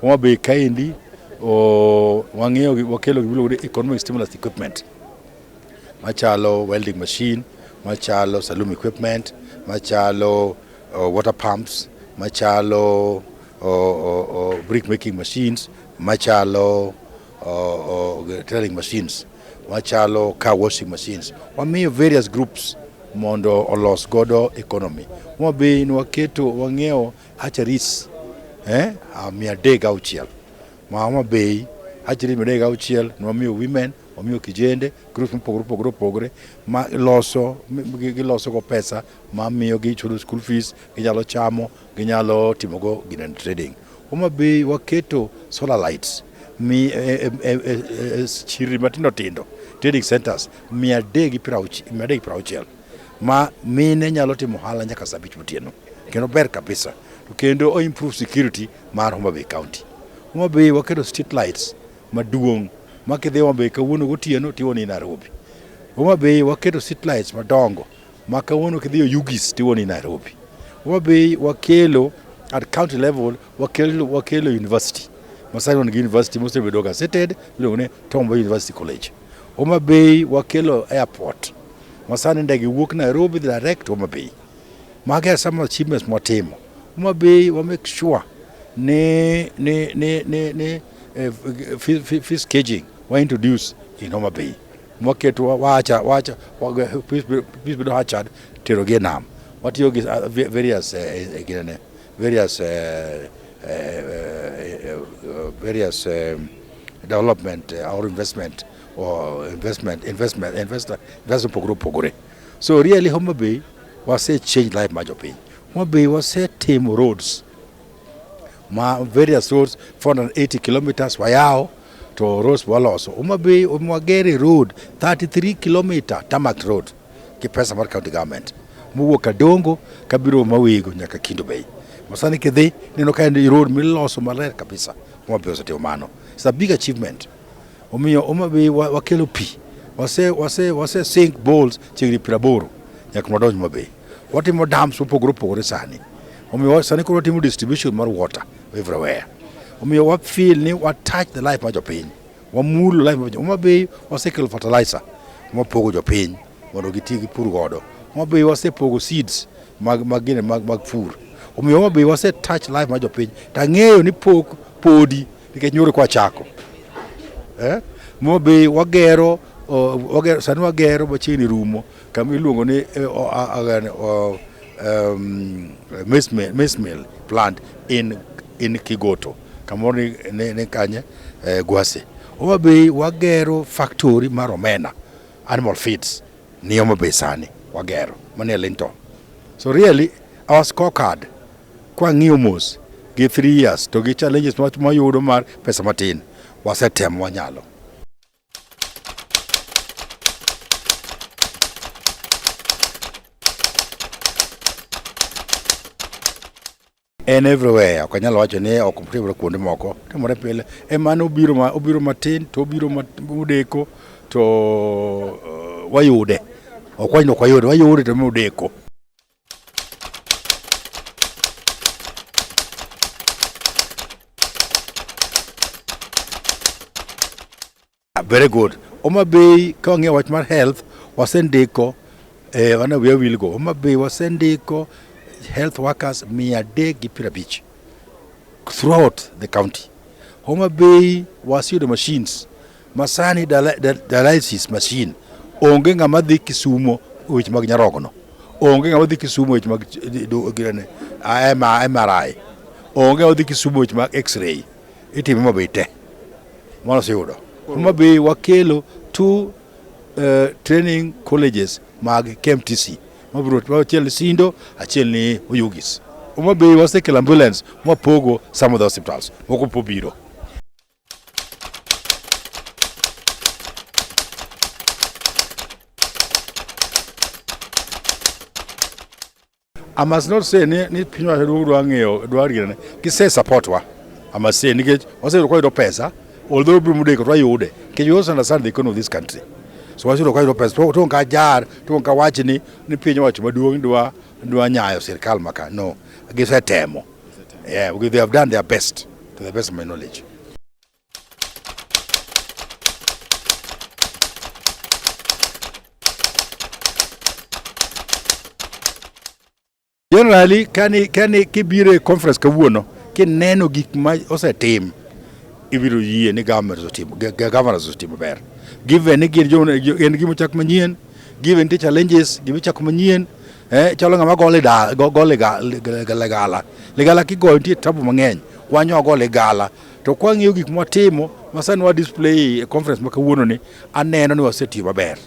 Homa Bay kaendi wang'iyo wakelo gima iluongo ni economic stimulus equipment machalo welding machine, machalo saloon equipment, machalo water pumps, machalo brick making machines, machalo tailoring machines, machalo car washing machines. Wamiyo various groups mondo olos godo economy. Homa Bay nwaketo wang'iewo hatcheries 306 ma Homa Bay hatcheries 306 nwamiyo women, wamiyo kijende groups mopogore opogore opogore ma loso giloso go pesa ma miyo gichulo school fees, ginyalo chamo, ginyalo timogo gine trading. Homa Bay waketo solar lights mi chirni matindo tindo trading centers 360 ma mine nyalo timo ohala nyaka saa 5 otieno kendo ber kabisa to kendo o improve security mar Homa Bay County. Homa Bay waketo street lights maduong' ma kidhi Homa Bay kawuono gotieno tiwuono ni Nairobi. Homa Bay waketo street lights madongo ma kawuono kidhi Oyugis tiwuono ni Nairobi. Homa Bay wakelo at county level wakelo university masani wan gi university mosebedo gazetted iluongo ni Tom Mboya University College. Homa Bay wakelo airport masani ndege wuok Nairobi direct Homa Bay. Magi are some achievements mwatimo. Homa Bay wa make sure ni fish caging wa introduce in Homa Bay. Mwaketo wacha fish bedo hatched tero gi e nam. Watiyo gi various ginene various various development or investment or investment investment investor investment opogore opogore. So really Homa Bay wase change life mar jopiny. Homa Bay wase timo roads ma various roads 480 kilometers wayawo to roads waloso. Homa Bay wagere road 33 kilometer tarmac road gi pesa mar county government mowuok Kadongo kabiro Mawego nyaka Kendu Bay. Masani kidhi neno ka en road miloso maler kabisa. Homa Bay osetimo mano. It's a big achievement. Omiyo Homa Bay wakelo pi. Wase sink boreholes chiegni 80 nyaka wadonj Homa Bay. Watimo dams mopogore opogore sani. Omiyo sani koro watimo distribution mar water everywhere. Omiyo wa feel ni wa touch the life mar jopiny. Wamulo life mar jopiny. Homa Bay wasekelo fertilizer mwapogo jopiny mondo giti gipur godo. Homa Bay wasepogo seeds mag pur. Omiyo Homa Bay wase touch life mar jopiny. Tang'eyo ni pok podi nikech nyoro kwa chako. Homa Bay wagero, sani wagero machiegni rumo kama iluongo ni maize mill plant in Kigoto kamoro ni kanye Gwase. Homa Bay wagero factory mar omena animal feeds ni Homa Bay sani wagero manie Linton. So really our scorecard kwang'iyo mos gi 3 years to gi challenges mwayudo mar pesa matin wasetemo wanyalo. En everywhere, ok anyal wacho ni ok timore kuonde moko, timore pile. Ema obiro matin to obiro modeko to wayude. Ok wach ni ok wayude, wayude to modeko. Very good. Homa Bay ka wang'iyo wach mar health wasendiko wana wiya wilgo. Homa Bay wasendiko health workers 350 throughout the county. Homa Bay waseyudo machines masani dialysis machine onge ng'ama dhi Kisumo weche mag nyarogno, onge ng'ama dhi Kisumo weche mag MRI, onge ng'ama dhi Kisumo weche mag X-ray, itime Homa Bay te. Mano oseyudo. Homa Bay wakelo 2 training colleges mag KMTC mabiro achiel ni Sindo, achiel ni Oyugis. Homa Bay wasekelo ambulance mwapogo some of the hospitals moko po biro. I must not say ni piny owacho dwa ng'iyo dwa gine gise support wa. I must say nikech waseyudo kwayudo pesa, although biro modeko to wayude nikech we also understand the economy of this country. So waseyudo kwayudo pesa to ka jar to ka wach ni piny owacho maduong' dwa nyayo sirkal maka no gisetemo. Yeah, they have done their best. to the best of my knowledge. Generally, kani kani kibiro e conference kawuono kineno gik ma osetim ibiro yie ni government osetimo governors osetimo ber. Given ni gin jo en gima ochak manyien, given nitie challenges gima ichako manyien, eh, chalo ng'ama go lida go, go lega, legala. Ligala kigoyo nitie tabu mang'eny. Wanyo wago ligala. To kwang'iyo gik mwatimo ma sani wa display e conference ma kawuono ni aneno ni wasetiyo maber.